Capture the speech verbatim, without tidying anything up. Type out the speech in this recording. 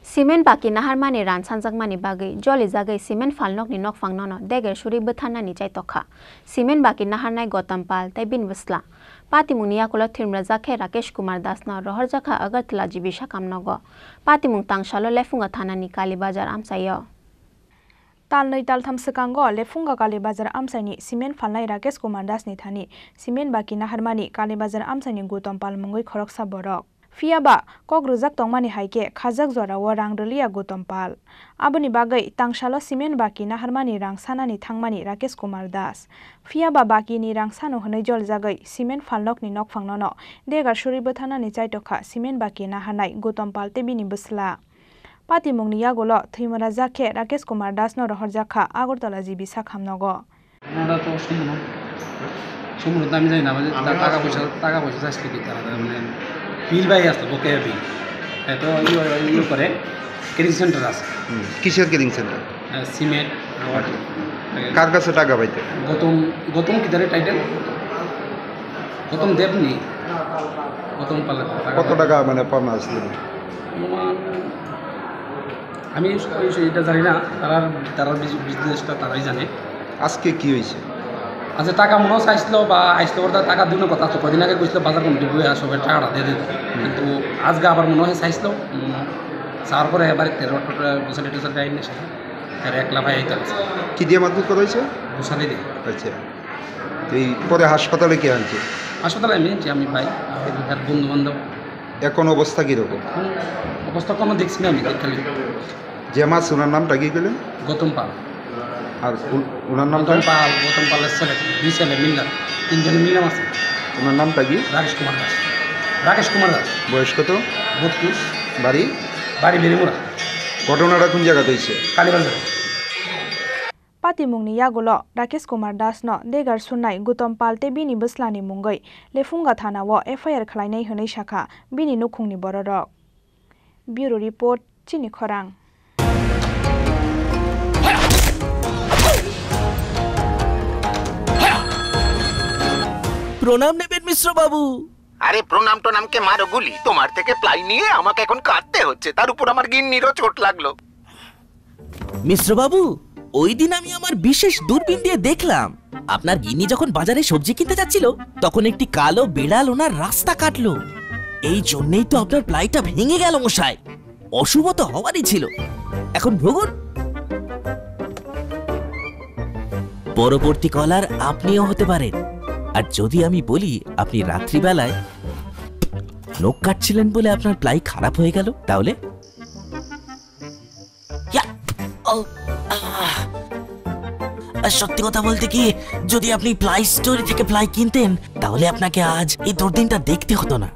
Cement baki naharmani rang sanjakmani bagwi jolijagwi cement phalnokni nokphangnono deger suri bwtharnani chaitokha cement baki naharnai Gotom Pal tei bini bwsla. Patimungni yakulo thwimrajak khe Rakesh Kumar Dasno rohorjakha Agartala G B sakamnogo. Patimung tangsalo Lephunga thanani Kali Bazar amchaio. Talnwi taltham swkango Lephunga Kali Bazar amchaini cement phalnai Rakesh Kumar Dasni thani cement baki naharmani Kali Bazar amchaini Gotom Pal mungwi khoroksa borok. Phiyaba kok rwjak tongmani hai khe khajak jorao rang rwliya Gotom Pal. Aboni bagwi tangsalo cement baki naharmani rang sanani thangmani Rakesh Kumar Das. Phiyaba bakini rang sano hwnwi jolijagwi cement phalnokni nokphangnono degar suri bwtharnani chaitokha cement baki naharnai Gotom Pal tei bini bwsla. Patimungni yagulo thwimorajak khe Rakesh Kumar Dasno rohorjakha Agartala G B sakhamnogo. ওনারা তো সম্পূর্ণ, সম্পূর্ণ তো আমি জানি না, আমাদের টা-, টাকা পয়সা, টাকা পয়সা চাইছিল কি তারা, মানে, বিল ভাই আসতো, বকেয়া বিল। হ্যাঁ, তো ইয়ে, ইয়ে করে, কেরিং সেন্টার আছে। হুম, কিসের কেরিং সেন্টার? হ্যাঁ, সিমেন্ট, রড। আচ্ছা। হ্যাঁ। কার কাছে টাকা পাইতে? গৌতম, গৌতম কি তার টাইটেল? গৌতম দেব নি? গৌতম পালের টাকা। কত টাকা মানে পাওনা আসছিল? অনুমান আমি এই, এই, এটা জানি না, তারার, তারার বিজ-, বিজনেসটা তারাই জানে। আজকে কি হয়েছে? আচ্ছা, টাকা মনে হয় চাইছিল বা আইসলো, ওর টাকা দুনো কথা আছে, কদিন আগে কইছিল বাজার কমিটি বই আসবে, টাকাটা দিয়ে দিত। হুম। কিন্তু আজকে আবার মনে হয় চাইছিল, উম, চাওয়ার পরে এবার তেরো টোটো গোসালি টোসালি আইন এসে, আর একলা ভাই আইতে হচ্ছে। কি দিয়ে মারধর করা হয়েছে? গোসালি দিয়ে। আচ্ছা, এই পরে হাসপাতালে কে আনছে? হাসপাতালে আমি আনছি, আমি ভাই, আর বন্ধু বান্ধব। এখন অবস্থা কিরকম? অবস্থা কোনো দেখছি না আমি, খালি। যে মাছ, ওনার নামটা কি বলেন? গৌতম পাল। আর উ-, ওনার নামটা? গৌতম পাল, গৌতম পালের ছেলে, দুই ছেলে মিললাম, তিনজনে মিললাম আছে। ওনার নামটা কি? রাকেশ কুমার দাস। রাকেশ কুমার দাস। বয়স কত? বত্রিশ। বাড়ি? বাড়ি বেরিমুরা। ঘটনাটা কোন জায়গাতে হয়েছে? Kalibazar. Patimungni yagulo Rakesh Kumar Dasno degar sunnai Gautam Pal tei bini bwslani mungwi Lephunga thanao F I R khwlainai hwnwi sakha bini nukhungni bororok. Bureau Report, Chini Khorang. প্রণাম নেবেন মিশ্র বাবু। আরে প্রণাম টনামকে মারো গুলি, তোমার থেকে প্লাই নিয়ে আমাকে এখন কাঁদতে হচ্ছে, তার উপর আমার গিন্নিরও চোট লাগলো। মিশ্র বাবু, ওই দিন আমি আমার বিশেষ দূরবীন দিয়ে দেখলাম, আপনার গিন্নি যখন বাজারে সবজি কিনতে যাচ্ছিল, তখন একটি কালো বিড়াল ওনার রাস্তা কাটলো। এই জন্যই তো আপনার প্লাইটা ভেঙে গেল মশাই। অশুভ তো হওয়ারই ছিল। এখন ভুগুন। পরবর্তী কলার আপনিও হতে পারেন। আর যদি আমি বলি আপনি রাত্রিবেলায় নখ কাটছিলেন বলে আপনার প্লাই খারাপ হয়ে গেল, তাহলে? ইয়া! ও, আহ! আর সত্যি কথা বলতে কি, যদি আপনি প্লাই স্টোরি থেকে প্লাই কিনতেন, তাহলে আপনাকে আজ এই দুর্দিনটা দেখতে হতো না।